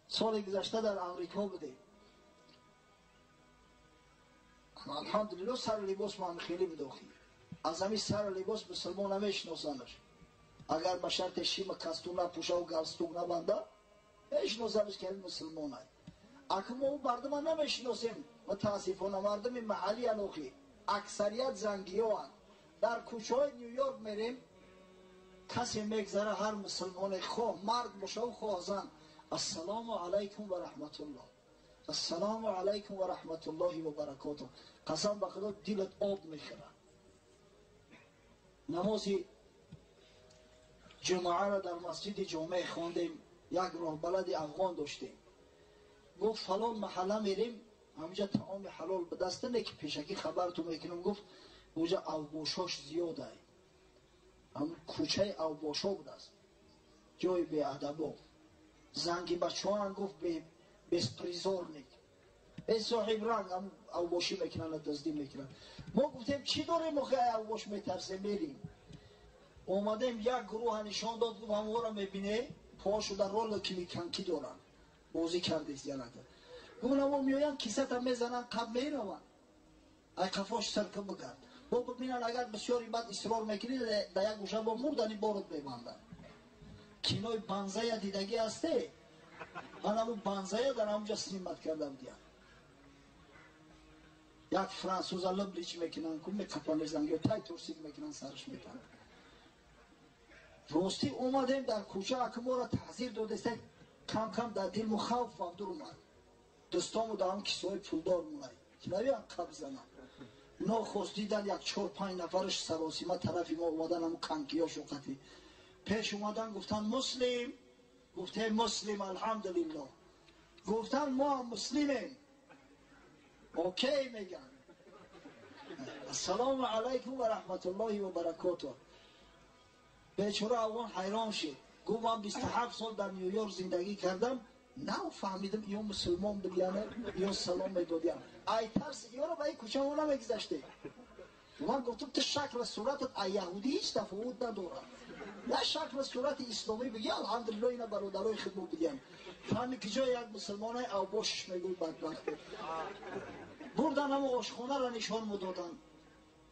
Соли гузашта дар Амрико будем. Алҳамдулиллоҳ сару либос ман хеле буд охи. Аз ҳамин сару либос мусулмон намешиносанаш. Агар ба шарти шима костюм напӯша ва галстук набанда, мешиносанаш ки мусулмон ай. Ака мо ӯ мардума намешиносем, мутаассифона мардуми маҳаллиян охи. Аксарият зангиёанд. Дар кӯчаҳои Нью-Йорк мерем, касе мегзара ҳар мусулмоне хоҳ мард боша ва хоҳ зан, ассалому алайкум ва раҳматуллоҳ, ассалому алайкум ва раҳматуллоҳи ва баракотуҳ. Қасам ба Худо дилат об мехӯрад. Намози ҷумъаро дар масҷиди ҷомеъ хондем, як роҳбалади афғон доштем. Гуфт фалон маҳалла мерем, ҳамҷа таоми ҳалол ба даст не ки пешакӣ хабарту мекунам. Гуфт уҷа авбошош зиёд ай, ҳам кӯчаи авбошо будааст, ҷои беадабо. Занги бачаҳоам гуфт беспризорник, бесоҳибранг, ҳам авбошӣ мекунанд, дуздӣ мекунанд. Мо гуфтем чӣ дорем охи ай авбош метарсем, мерем. Омадем як гурӯҳа нишон дод, гуфт ҳамонро мебине, пошу дар ролики меканкӣ доранд, бозӣ кардест яната. Гуфт амо меоянд кисата мезананд, қаб мераванд, ай қафош сирка бигард. Бо бибинанд агар бисёри бад исрор мекунӣ, да як гӯша бо мурдани борот мебанданд. Кинои банзая дидагӣ ҳасте? Анаму банзая дар ҳамҷа снимат карда будиянд. Як франсуза либлич мекунанд, ку мекапан ё тай турсик мекунанд, сараш метананд. Ростӣ омадем дар кӯча, ака моро таҳзир додеста, кам кам дар дилму хавф вавдур омад. Дӯстому дар ҳам кисои пулдор монай, навиям қаб занам. Нохост дидан як 4-5 нафараш саросима тарафи мо омадан, ҳаму канкиёшу қатӣ пеш омадан, гуфтан муслим, гуфтем муслим, алҳамдулиллоҳ. Гуфтан мо ҳам муслимем, окей меган. Ассалому алайкум ва раҳматуллоҳи ва баракотуҳ. Бечора афғон ҳайрон шид, гуфт ман 27 сол дар Нью-Йорк зиндагӣ кардам, нав фаҳмидам ё мусулмон будияне ё салом медодиям. Ай тарс ёро ба ин кӯча мо намегузаштем. Ман гуфтам ту шакл суратат ай яҳудӣ ҳеҷ тафовут надорад, на шакл сурати исломӣ бигӣ, алҳамдулиллоҳ ина бародарои худ мо будиям. Фаҳми ки ҷои як мусулмоне авбошиш мегӯй бадбахт. Бурдан ҳамо ошхонаро нишон медоданд.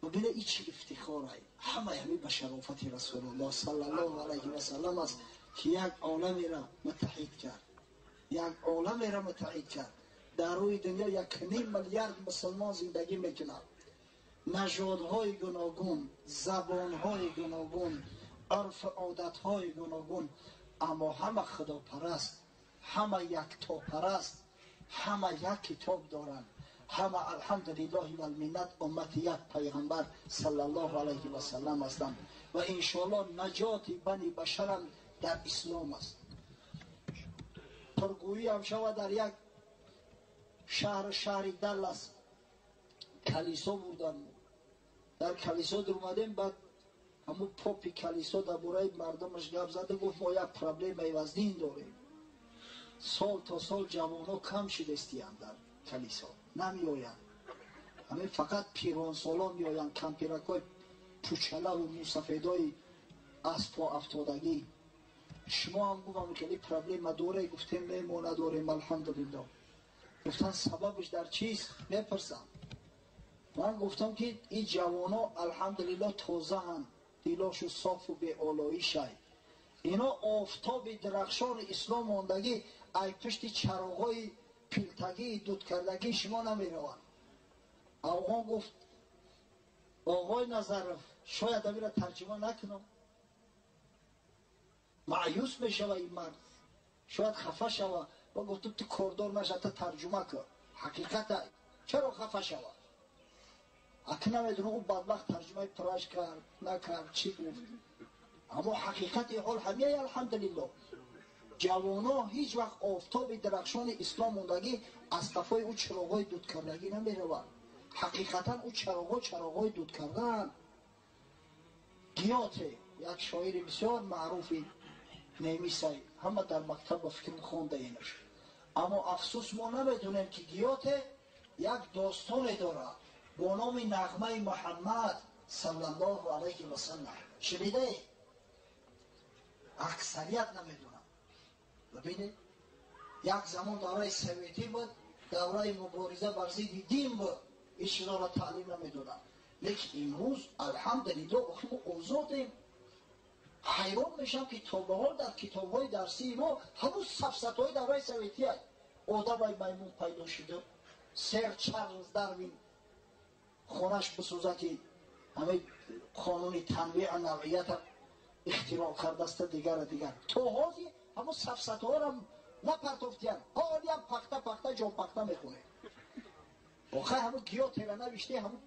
Бибине ин чӣ ифтихорай, ҳамаи ҳамин ба шарофати Расулуллоҳ саллаллоҳу алайҳи васаллам аст ки як оламеро муттаҳид кард, як оламеро муттаҳид кард. Дар рӯи дунё 1.5 миллиард мусулмон зиндагӣ мекунад. Нажодҳои гуногун, забонҳои гуногун, урфу одатҳои гуногун, аммо ҳама худопараст, ҳама яктопараст, ҳама як китоб доранд, ҳама алҳамдулиллоҳи валминнат уммати як пайғамбар саллаллоҳу алайҳи васаллам ҳастанд ва иншоаллоҳ наҷоти бани башарам дар ислом аст. Пургӯӣ ҳам шава дар як шаҳр, шаҳри Даллас калисо бурдан. Дар калисо дуромадем, баъд ҳамун попи калисо дар бораи мардумаш гап зада, гуфт мо як проблемаи вазнин дорем, сол то сол ҷавонҳо кам шидастиянд, дар калисо намеоянд, ҳамин фақат пиронсолон меоянд, кампиракҳои пучалаву мусафедои аспо афтодагӣ. Шумо ҳам гуфтам хеле проблема доре? Гуфтем не, мо надорем, алҳамдулиллоҳ. Гуфтан сабабаш дар чист? Мепурсам. Ман гуфтам ки ин ҷавонҳо алҳамдулиллоҳ тозаанд, дилошу софу беолоишай, ино офтоби дарахшони ислом мондагӣ, ай пушти чароғҳои пилтагии дудкардагии шумо намераванд. Афғон гуфт оғои Назаров, шояд амира тарҷума накунам, маъюс мешава ин мард, шояд хафа шава. Ва гуфтам ту кордор наша, ту тарҷума кун, ҳақиқат чаро хафа шава? Аки намедонам ӯ бадбахт тарҷумаи пураш кард накард, чӣ гуфт, аммо ҳақиқати ҳол ҳамияй алҳамдулиллоҳ. Ҷавонҳо ҳеҷ вақт офтоби дарахшони ислом мондагӣ аз қафои ӯ чироғҳои дудкардагӣ намераванд. Ҳақиқатан ӯ чароғҳо чароғҳои дудкардаанд. Гёте як шоири бисёр маъруфи немисай, ҳама дар мактаб ба фикрам хонда инаш. Аммо афсӯс мо намедонем ки Гёте як достоне дорад бо номи нағмаи Муҳаммад саллаллоҳу алайҳи васаллам. Шунидаед? Аксарият намедонам. Бибинед, Як замон давраи советӣ буд, давраи мубориза бар зидди дин буд, ин чизоро таълим намедоданд. Лекин имрӯз алҳамдулиллоҳ охи мо озодем. Ҳайрон мешавам, ки то ба ҳол дар китобҳои дарсии мо ҳамун сафсатҳои давраи советӣ аст. Одамай маймун пайдо шуда, сер Чарлз Дарвин хонаш бисӯзад, ки ҳамаи қонуни танвеъ навъията ихтироъ кардаста, дигара дигар. То ҳозир ҳамун сафсатҳоро напартофтиянд. Ҳолиам пахта пахта ҷонпахта мехонем. Охир ҳамун Гётера навиште, ҳамун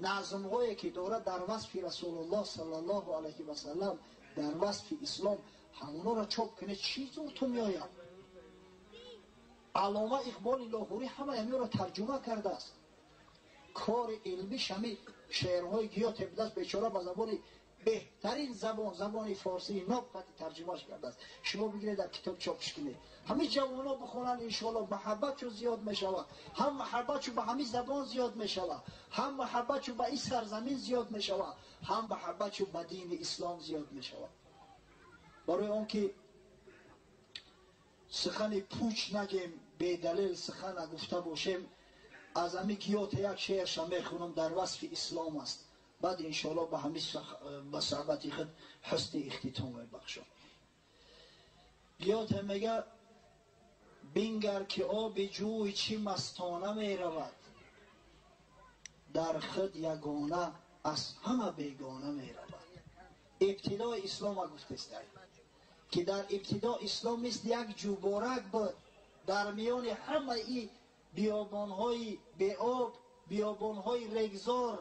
назмҳое ки дорад дар васфи Расулуллоҳ саллаллоҳу алайҳи васаллам, дар васфи ислом, ҳамонҳоро чоп кунед, чӣ зур ту меояд? Аллома Иқболи Лоҳурӣ ҳамаи ҳаминро тарҷума кардааст. Кори илмиш ҳами шеърҳои Гёте будааст. Бечора ба забони беҳтарин забон, забони форсии ноб қати тарҷумаш кардааст. Шумо бигиред, дар китоб чопш кунед, ҳамин ҷавонҳо бихонанд, иншоалло маҳаббатшо зиёд мешавад, ҳам маҳаббатшо ба ҳамин забон зиёд мешавад, ҳам маҳаббатшо ба ин сарзамин зиёд мешавад, ҳам маҳаббатшо ба дини ислом зиёд мешавад. Барои он ки сухани пуч нагем, бедалел сухан нагуфта бошем, аз ҳамин Гёте як шеърша мехонам, дар васфи ислом аст. Баъд иншоалло ба ҳамин ба суҳбати худ ҳусни ихтитом мебахшам. Гёте мега: бингар, ки оби ҷӯй чӣ мастона меравад, дар худ ягона, аз ҳама бегона меравад. Ибтидои ислома гуфтестай, ки дар ибтидо ислом мисли як ҷӯборак буд дар миёни ҳамаи биёбонҳои беоб, биёбонҳои регзор.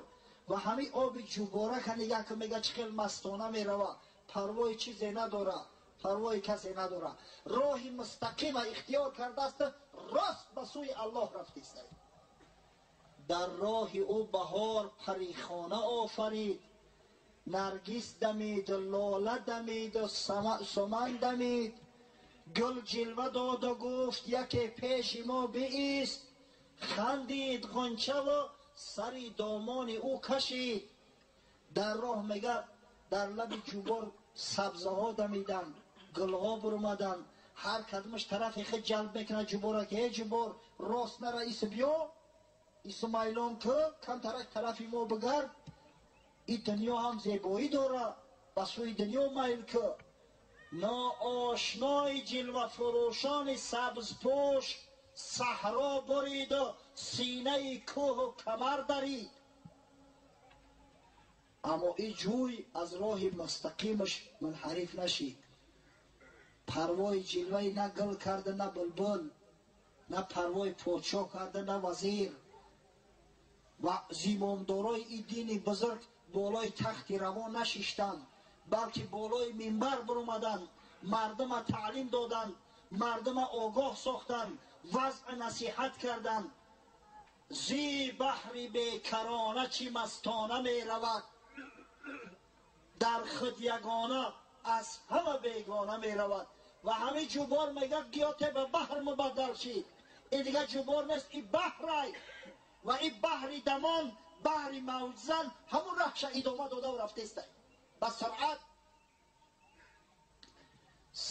Ва ҳамин оби ҷӯборака нигаҳ кун, мега, чӣ хел мастона мерава, парвои чизе надора, парвои касе надора, роҳи мустақима ихтиёр кардааст, рост ба сӯи Аллоҳ рафтистай. Дар роҳи ӯ баҳор парихона офарид, наргис дамид, лола дамид, суман дамид, гул ҷилва доду гуфт: яке пеши мо биист. Хандид ғунчаву сари домони ӯ кашид. Дар роҳ, мега, дар лаби ҷӯбор сабзаҳо дамиданд, гулҳо бурмаданд, ҳар кадомаш тарафи худ ҷалб мекунад ҷубора, ки ҳе ҷубор, рост нара, ису биё, ису майлон ку, камтарак тарафи мо бигард, и дунё ҳам зебоӣ дора, ба сӯи дунё майл ку. Ноошнои ҷилвафурӯшони сабзпӯш саҳро буриду синаи кӯҳу камар дарид, аммо и ҷӯй аз роҳи мустақимаш мунҳариф нашид. Парвои ҷилваи на гул карда, на булбул, на парвои подшоҳ карда, на вазир ва зимомдорои и дини бузург болои тахти равон нашиштанд, балки болои минбар баромаданд, мардума таълим доданд, мардума огоҳ сохтанд, вазъ насиҳат карданд. Зи баҳри бекарона чӣ мастона меравад, дар худ ягона, аз ҳама бегона меравад. Ва ҳамин ҷубор, мега Гёте, ба баҳр мубаддал шид. И дигар ҷубор нест, и баҳрай, ва и баҳри дамон, баҳри мавҷзан ҳамун раҳша идома додаву рафтестай ба суръат.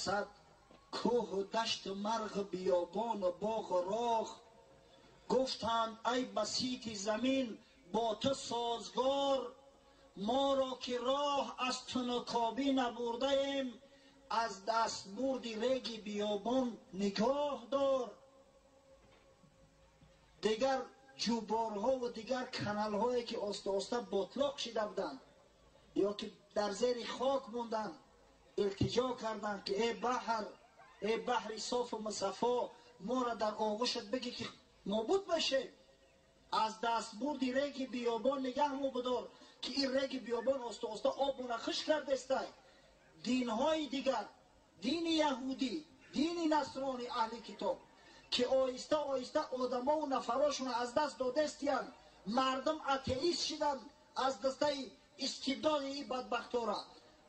Сад кӯҳу дашту марғу биёбону боғу роғ гуфтанд: ай басити замин бо ту созгор, моро ки роҳ аз тунукобӣ набурдаем, аз дастбурди реги биёбон нигоҳ дор. Дигар ҷуборҳову дигар каналҳое ки оста оста ботлоқ шида буданд ё ки дар зери хок монданд, илтиҷо карданд, ки э баҳр, э баҳри софу мусаффо, моро дар оғӯшат бигӣ, ки нобуд мешем, аз дастбурди реги биёбон нигаҳ мо бидор, ки ин реги биёбон оста оста обуна хушк кардестай. Динҳои дигар, дини яҳудӣ, дини насронӣ, аҳли китоб, ки оҳиста оҳиста одамову нафарошонро аз даст додестиянд, мардум атеист шиданд аз дастаи истибдоди ин бадбахтора,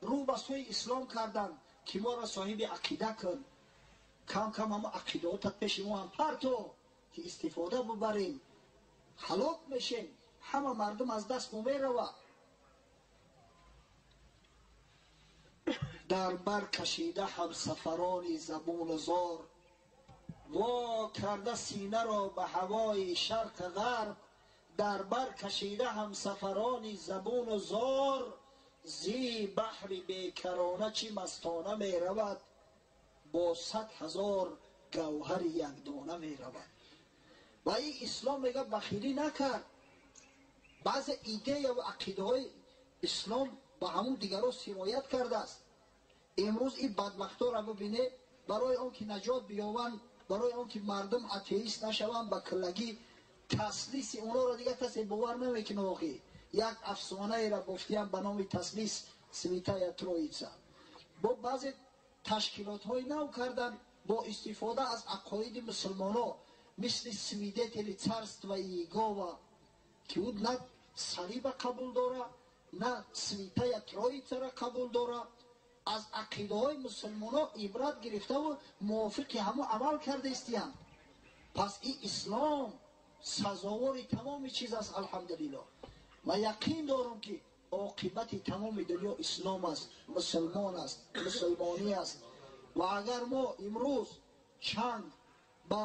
рӯ ба сӯи ислом карданд, ки моро соҳиби ақида кун, кам кам ҳама ақидаотат пеши мо ҳам парто, ки истифода бубарем, ҳалок мешем, ҳама мардум аз даст мо меравад. Дар бар кашида ҳамсафарони забону зор Во карда синаро ба ҳавои шарқ ғарб, дар бар кашида ҳамсафарони забуну зор, зи баҳри бекарона чӣ мастона меравад, бо 100 000 гавҳари якдона меравад. Ва ин ислом мега бахилӣ накард. Баъзе идея ва ақидаҳои ислом ба ҳамун дигарро сироят кардааст. Имрӯз ин бадбахтора бибине, барои он ки наҷот биёванд, барои он ки мардум атеист нашаванд, ба киллагӣ таслиси онҳоро дигар касе бовар намекунад. Охи як афсонаеро бофтиям ба номи таслис Святая Троица. Бо баъзе ташкилотҳои нав кардан бо истифода аз ақоиди мусулмоно, мисли Свидетели Царства Иегова, ки ӯ на салиба қабул дора, на Святая Троицара қабул дора, аз ақидаҳои мусулмоно ибрат гирифтаву мувофиқи ҳамон амал кардаистиянд. Пас ин ислом сазовори тамоми чиз аст, алҳамдулиллоҳ. Ва яқин дорам, ки оқибати тамоми дунё ислом аст, мусулмон аст, мусулмонӣ аст. Ва агар мо имрӯз чанд ба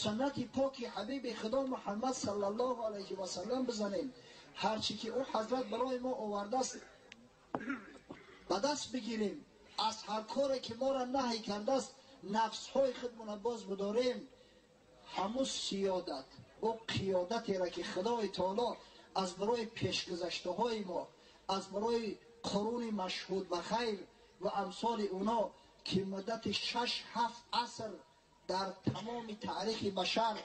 суннати поки ҳабиби худо Муҳаммад саллаллоҳу алайҳи васаллам бизанем, ҳарчи ки ӯ ҳазрат барои мо овардааст ба даст бигирем, аз ҳар коре ки моро наҳй кардааст нафсҳои худмона боз бидорем, ҳамун сиёдат, ӯ қиёдатеро ки Худои таоло аз барои пешгузаштаҳои мо, аз барои қуруни машҳуд ба хайр ва амсоли уно, ки муддати 6-7 аср дар тамоми таърихи башар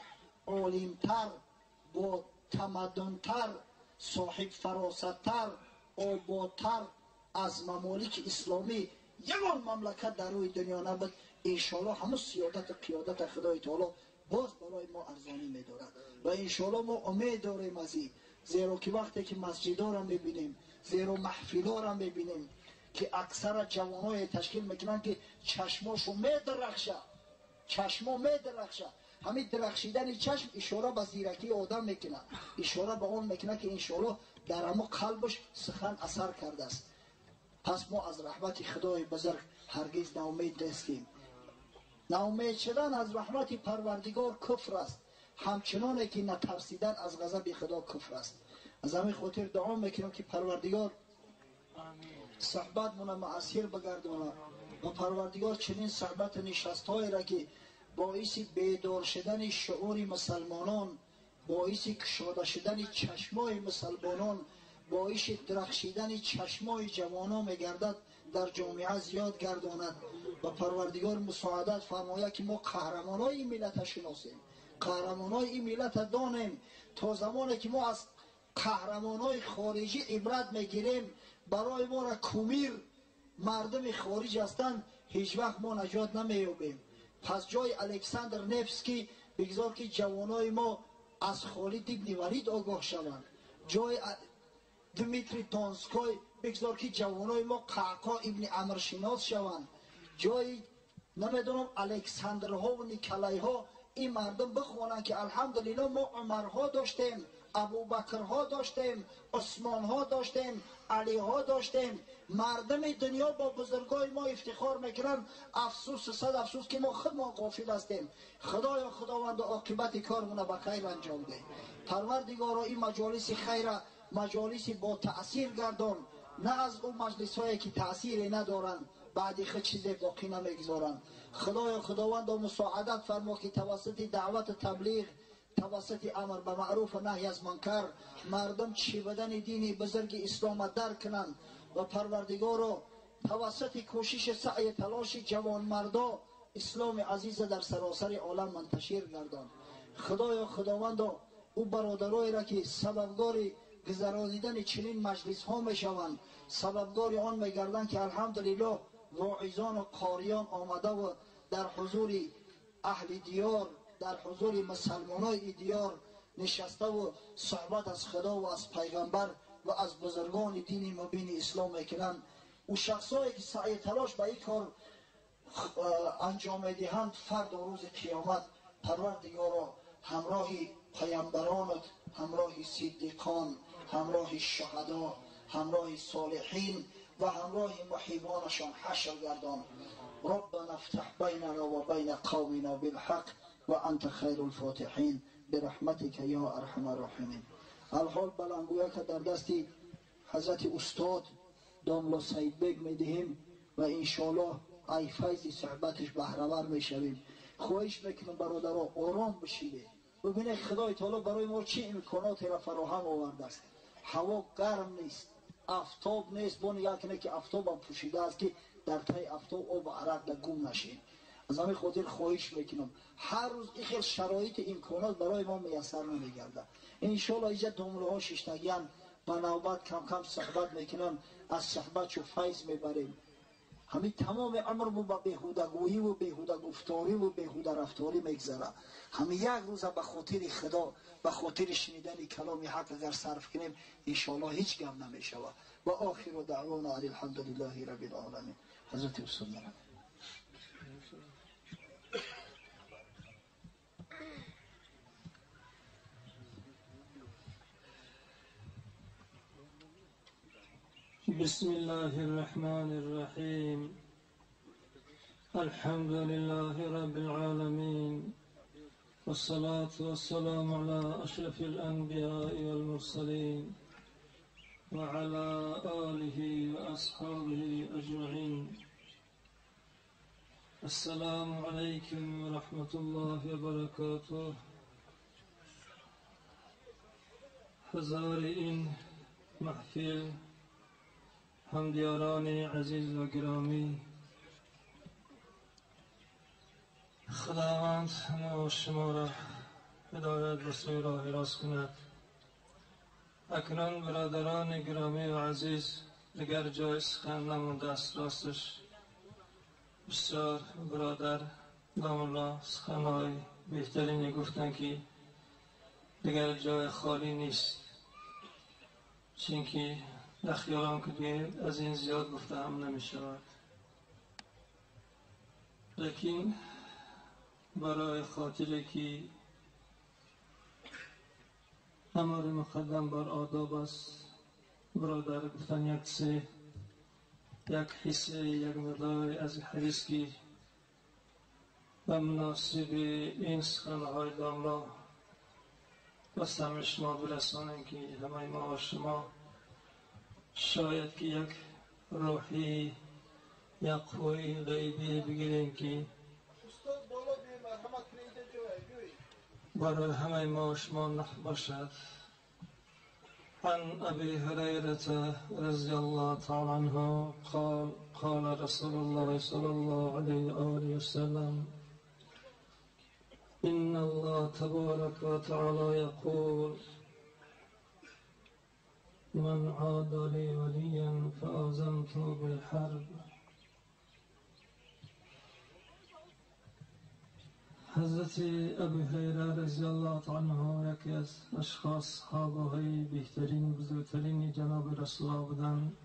олимтар, бо тамаддунтар, соҳибфаросаттар, ободтар аз мамолики исломӣ ягон мамлакат дар рӯи дунё набуд, иншоалло ҳамун сиёдату қиёдата Худои таоло боз барои мо арзонӣ медорад. Ва иншоалло мо умед дорем аз ин, зеро ки вақте ки масҷидоро мебинем, зеро маҳфилоро мебинем, ки аксара ҷавоное ташкил мекунанд, ки чашмошон медарахша, чашмо медарахша. Ҳамин дарахшидани чашм ишора ба зиракии одам мекунад, ишора ба он мекунад, ки иншоалло дар ҳамо қалбаш сухан асар кардааст. Пас мо аз раҳмати Худои бузург ҳаргиз ноумед нестем. Ноумед шудан аз раҳмати Парвардигор куфр аст, ҳамчуноне ки натарсидан аз ғазаби Худо куфр аст. Аз ҳамин хотир дуо мекунам, ки Парвардигор суҳбатмона муассир бигардонад ва Парвардигор чунин суҳбату нишастҳоеро, ки боиси бедор шудани шуури мусалмонон, боиси кушода шудани чашмои мусалмонон, боиси дарахшидани чашмои ҷавонон мегардад, дар ҷомеа зиёд гардонад. Ва Парвардигор мусоидат фармояд, ки мо қаҳрамонои ин миллата шиносем, қаҳрамонои ин миллата донем. То замоне ки мо аз қаҳрамонои хориҷӣ ибрат мегирем, барои моро кумир мардуми хориҷ ҳастанд, ҳеҷ вақт мо наҷот намеёбем. Пас ҷои Александр Невский бигзор, ки ҷавонои мо аз Холид ибни Валид огоҳ шаванд. Ҷои Дмитрий Донской бигзор, ки ҷавонои мо Қаъқо ибни Амршинос шаванд. Ҷои намедонам Александрҳову Николайҳо ин мардум бихонанд, ки алҳамдулилло мо Умарҳо доштем, Абубакрҳо доштем, Усмонҳо доштем, Алиҳо доштем. Мардуми дунё бо бузургои мо ифтихор мекунанд. Афсӯсу сад афсӯс, ки мо худмон ғофил ҳастем. Худоё Худованду, оқибати кормона ба хайр анҷом деҳ. Парвардигоро, ин маҷолиси хайра маҷолиси бо таъсир гардон, на аз ӯ маҷлисҳое ки таъсире надоранд, баъди худ чизе боқӣ намегузоранд. Худоё Худовандо, мусоадат фармо, ки тавассути даъвату таблиғ, тавассути амр ба маъруфу наҳй аз мункар мардум чӣ будани дини бузурги ислома дарк кунанд. Ва Парвардигоро, тавассути кӯшиши саъю талоши ҷавонмардо исломи азиза дар саросари олам мунташир гардон. Худоё Худовандо, ӯ бародароеро, ки сабабгори гузаронидани чунин маҷлисҳо мешаванд, сабабгори он мегарданд, ки алҳамдулиллоҳ воизону қориён омадаву дар ҳузури аҳли диёр, дар ҳузури мусалмонои диёр нишаставу суҳбат аз Худо ва аз пайғамбар ва аз бузургони дини мубини ислом мекунанд, ӯ шахсое ки саъю талош ба ин кор анҷом медиҳанд, фардо рӯзи қиёмат, Парвардигоро, ҳамроҳи паямбаронат, ҳамроҳи сиддиқон, ҳамроҳи шуҳадо, ҳамроҳи солиҳин ва ҳамроҳи муҳибонашон ҳашр гардон. ربنا افتح بيننا وبين قومنا بالحق. وأنت خير الفاتحين برحمتك يا أرحم الراحمين. الحال بلنگویا که در دستی حضرت استاد داملا سعید بیگ میدهیم و انشالله ای فیض صحبتش بهره میشویم. خواهش میکنم برادرها آرام بشید. ببینید خدای تعالی برای ما چه امکاناتی را فراهم آورده است. هوا گرم نیست، افتاب نیست، با نگاه کنه که افتاب هم پوشیده است که در تای افتاب آب عرق در گم نشیم. از همین خاطر خواهش میکنم هر روز این خیلی شرایط امکانات برای ما میسر نمیگرده. انشالله اینجا دامله ها شیشتگیان به نوبت کم کم صحبت میکنن، از صحبت چو فیض میبریم. همین تمام عمر با بیهودگویی و بیهوده گفتاری و بیهوده رفتاری میگذره. همین یک روز به خاطر خدا، به خاطر شنیدن کلام حق اگر صرف کنیم انشالله هیچ گم نمیشود. و آخر دعوانا الحمد لله رب العالمین. حضرت استاد مرحمت. بسم الله الرحمن الرحيم. الحمد لله رب العالمين، والصلاة والسلام على أشرف الأنبياء والمرسلين وعلى آله وأصحابه أجمعين. السلام عليكم ورحمة الله وبركاته. حضار این محفل، همدیاران عزیز و گرامی، خداوند ما و شما را هدایت به سوی راه راست کند. اکنون برادران گرامی و عزیز، دیگر جای سخن نمانده است. راستش بسیار برادر داملا سخنهای بهترینی گفتن که دیگر جای خالی نیست، چون در خیالم که دیگه از این زیاد گفته هم نمی شود. لیکن برای خاطر که امر مقدم بر آداب است، برادر گفتن یک سه، یک حصه، یک مقدار از حدیث که به مناسب این سخنهای داملا به سمع شما برسانیم که همه ما و شما شاید که یک روحی، یک قوی غیبی بگیریم که برای همه ما و شما نفع باشد. عن أبي هريرة رضي الله تعالى عنه قال قال رسول الله صلى الله عليه وآله وسلم: إن الله تبارك وتعالى يقول: من عاد لي وليا فآذنته بالحرب. حضرت ابو هریره رضی الله عنه یکی از اشخاص صحابه های بهترین بزرگترین جناب رسول الله بودند.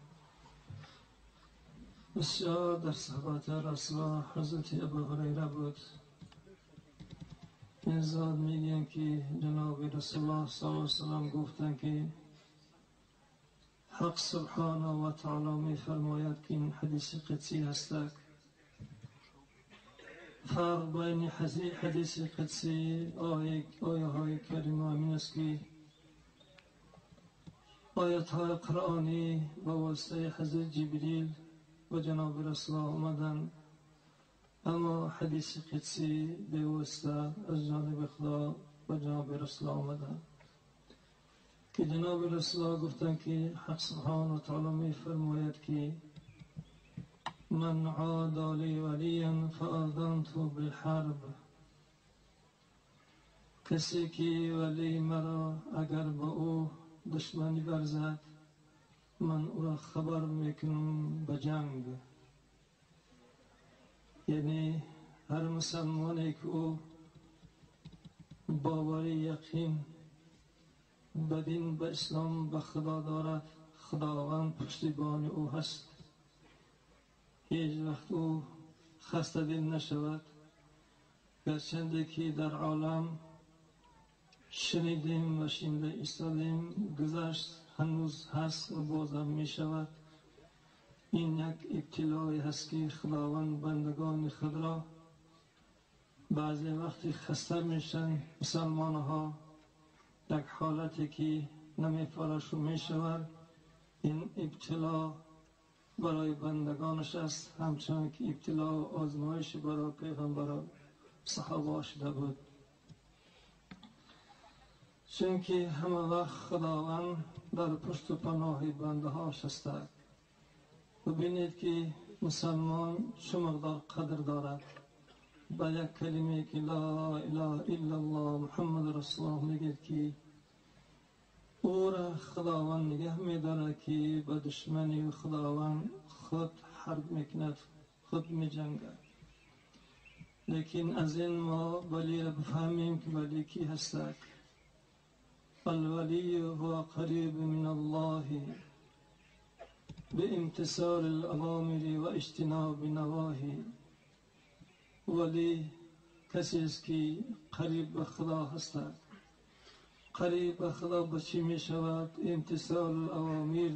بسیار در صحبت رسول الله حضرت ابو هریره بود. این ذات میگن که جناب رسول الله صلی الله علیه وسلم گفتند که حق سبحانه و تعالی می فرماید که این حدیث قدسی هست. فرق بین حدیث قدسی آیه های کریمه این است که آیت های قرآنی با واسطه حضرت جبریل و جناب رسول الله آمدند، اما حدیث قدسی به واسطه از جانب خدا و جناب رسول الله آمدند که جناب رسول الله گفتند که حق سبحانه و تعالی می فرماید که من عاد لي وليا فآذنته بالحرب. کسی که ولی مرا اگر با او دشمنی ورزد، من او را خبر میکنم به جنگ. یعنی هر مسلمانی که او باوری یقین به دین، به اسلام، به خدا دارد، خداوند پشتیبان او هست. هیچ وقت او خسته دل نشود. گرچنده که در عالم شنیدیم و شنیده ایستادیم، گذشت هنوز هست و بازم می شود. این یک ابتلایی هست که خداوند بندگان خود را بعضی وقتی خسته میشن مسلمان ها، یک حالتی که نمیفراشو میشود. این ابتلا برای بندگانش است، همچنان که ابتلا و آزمایش برای پیغمبران صحابه شده بود. چون همه وقت خداوند در پشت و پناه بنده هاش است. ببینید که مسلمان چه مقدار قدر دارد. با یک کلمه که لا اله الا الله محمد رسول الله میگه که او را خداوند نگه میدارد که به دشمنی خداوند خود حرب میکند، خود میجنگد. لیکن از این ما ولی را بفهمیم که ولی کی هست. الولی هو قریب من الله بامتثال الاوامر و اجتناب نواهی. ولی کسی است که قریب به خدا هست. قریب به خدا به چی می شود؟ امتثال الاوامر،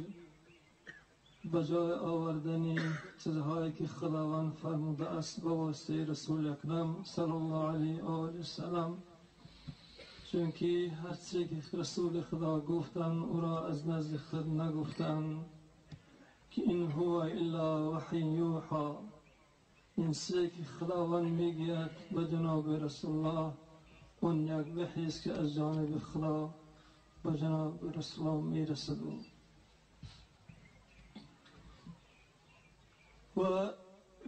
به جای آوردن چیزهایی که خداوند فرموده است به واسطه رسول اکرم صلی الله علیه و آله وسلم. چون که هر چیزی که رسول خدا گفتن او را از نزد خود نگفتن که این هو الا وحی یوحی. این چیزی که خداوند میگوید به جناب رسول الله اون یک وحی است که از جانب خدا به جناب رسول الله میرسد. و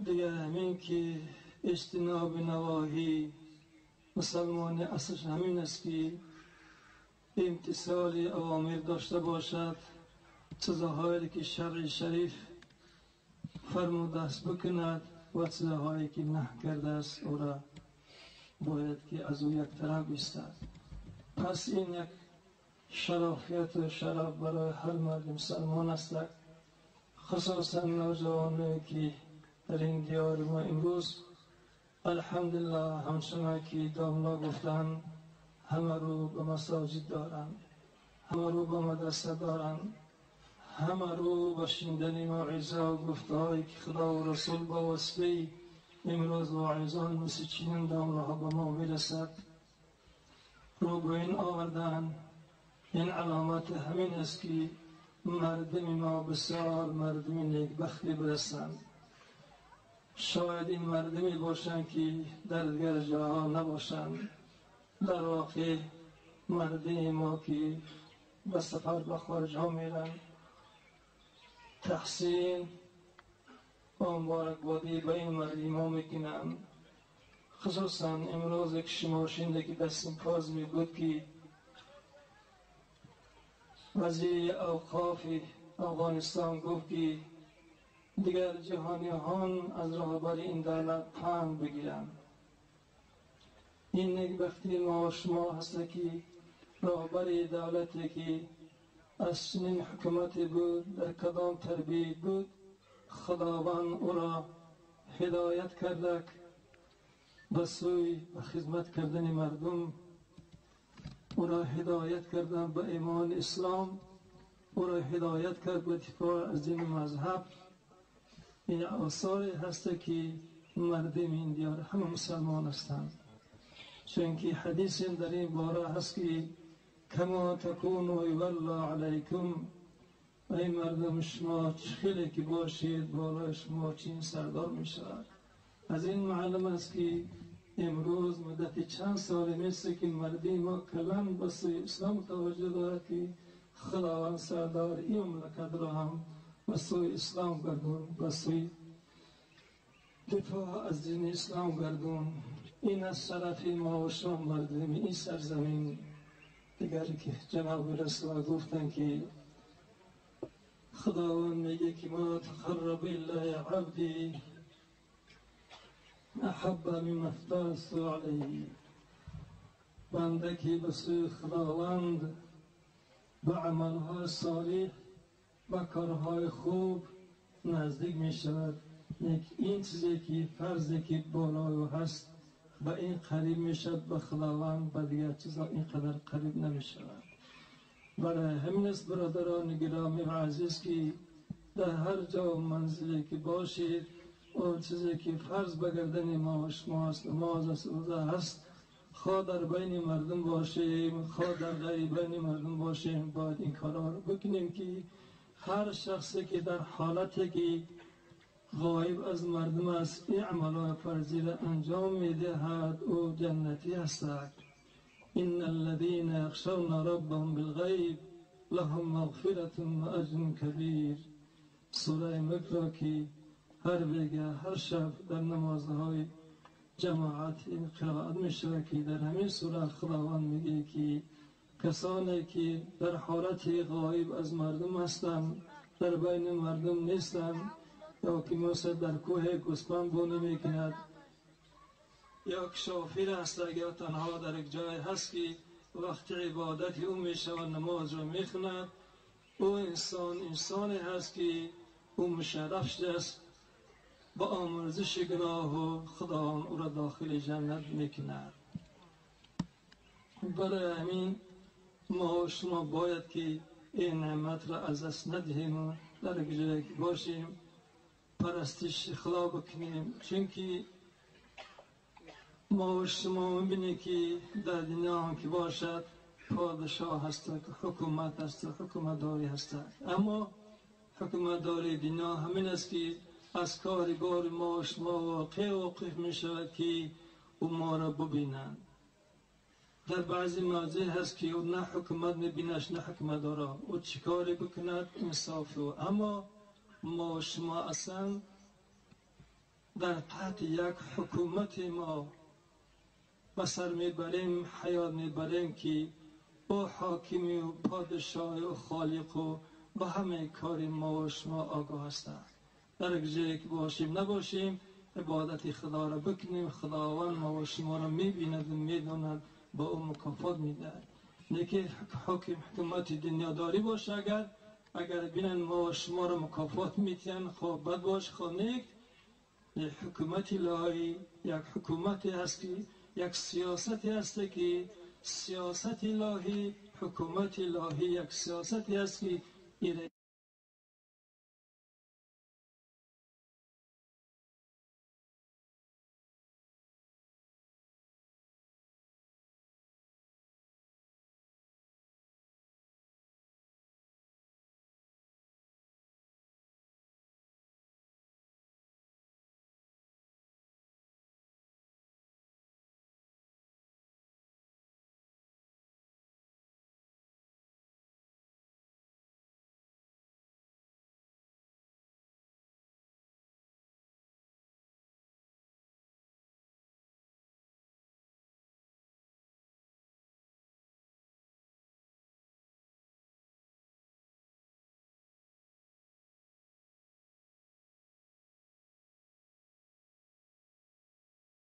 دیگر همین که اجتناب نواهی، مسلمان اصلش همین است که امتثال اوامر داشته باشد، چیزهایی که شرع شریف فرموده است بکند و چیزهایی که نه کرده است او را باید که از او یک طرف ایستد. پس این یک شرافیت و شرف برای هر مرد مسلمان است، خصوصا نوجوانایی که در این دیار ما امروز الحمدلله همچنان که داملا گفتن همه رو به مساجد دارند، همه رو به مدرسه دارند، همه رو به شنیدن موعظه و گفتهایی که خدا و رسول با واسطه امروز واعظان مثل چنین داملاها به ما میرسد رو به این آوردن. این علامت همین است که مردم ما بسیار مردم نیکبختی برسند. شاید این مردمی باشند که در دیگر جاها نباشند. در واقع مردم ما که به سفر به خارج ها میرن، تحسین و مبارکبادی به این مردم ها میکنند. خصوصا امروز یک شما شنیده که در سمپاز می بود که وزیر اوقاف افغانستان گفت که دیگر جهانیان از راهبر این دولت پند بگیرند. این نیکبختی ما و شما هست که راهبر دولتی که از چنین حکومتی بود، در کدام تربیت بود، خداوند او را هدایت کرده به سوی به خدمت کردن مردم، او را هدایت کردن به ایمان اسلام، او را هدایت کرد به دفاع از دین مذهب. این آثاری هست که مردم این دیار همه مسلمان هستند. چون که حدیث در این باره هست که کما تکونوا یولا علیکم، ای مردم شما خیلی که باشید بالای شما چین سردار می شود. از این معلوم است که امروز مدت چند سال میشه که مردم ما کلا به سوی اسلام توجه دارد که خداوند سردار این مملکت را هم به سوی اسلام گردون، به سوی دفاع از دین اسلام گردون. این از شرف ما و شما مردم این سرزمین. دیگر که جناب رسول گفتن که خداوند میگه که ما تقرب الی عبدی احب مما افترضت علیه. بنده که به سوی خداوند به عملهای صالح، به کارهای خوب نزدیک می شود، این چیزی که فرضی که بالای او هست به این قریب می شود به خداوند، به دیگر چیزها اینقدر قریب نمی شود. برای همین است برادران گرامی و عزیز که در هر جا و منزلی که باشید آن چیزی که فرض به گردن ما و شما است، نماز است، روزه هست، خواه در بین مردم باشیم، خواه در غیر بین مردم باشیم، باید این کارها رو بکنیم که هر شخصی که در حالتی که غایب از مردم است این عملهای فرضی را انجام میدهد او جنتی است. ان الذين يخشون ربهم بالغیب لهم مغفرة و اجر کبیر. سوره ملک را که هر بگه هر شب در نمازهای جماعت این قرائت می شود که در همین سوره خداوند میگه که کسانی که در حالت غایب از مردم هستند، در بین مردم نیستند، یا که مثل در کوه گوسفند بونی میکند، یا که شافیر هست، یا تنها در یک جای هست که وقت عبادت او میشود نماز را میخوند، او انسان انسانی هست که او مشرف شده است با آمرزش گناه و خداوند او را داخل جنت میکند. برای همین ما و شما باید که این نعمت را از دست ندهیم و در یک جایی که باشیم پرستش خدا بکنیم، چون که ما و شما میبینیم که در دنیا هم که باشد پادشاه هست، حکومت هست، حکومت داری هست، اما حکومت داری دنیا همین است که از کار بار ما و شما واقع واقف می شود که او ما را ببینند. در بعضی موضع هست که او نه حکومت میبینش نه حکومت دارا، او چیکاری بکند انصاف او. اما ما و شما اصلا در تحت یک حکومت ما به سر میبریم، حیات میبریم که او حاکمی و پادشاه و خالق و به همه کار ما و شما آگاه هستند. در یک جایی که باشیم نباشیم عبادت خدا را بکنیم، خداوند ما و شما را میبیند و میداند، با او مکافات میدهد. نه که حاکم حکومت دنیاداری باشه، اگر بینن ما و شما را مکافات میتین، خواه بد باش خواه نیک، حکومت الهی یک حکومتی هست که یک سیاستی هست که سیاست الهی، حکومت الهی یک سیاستی هست که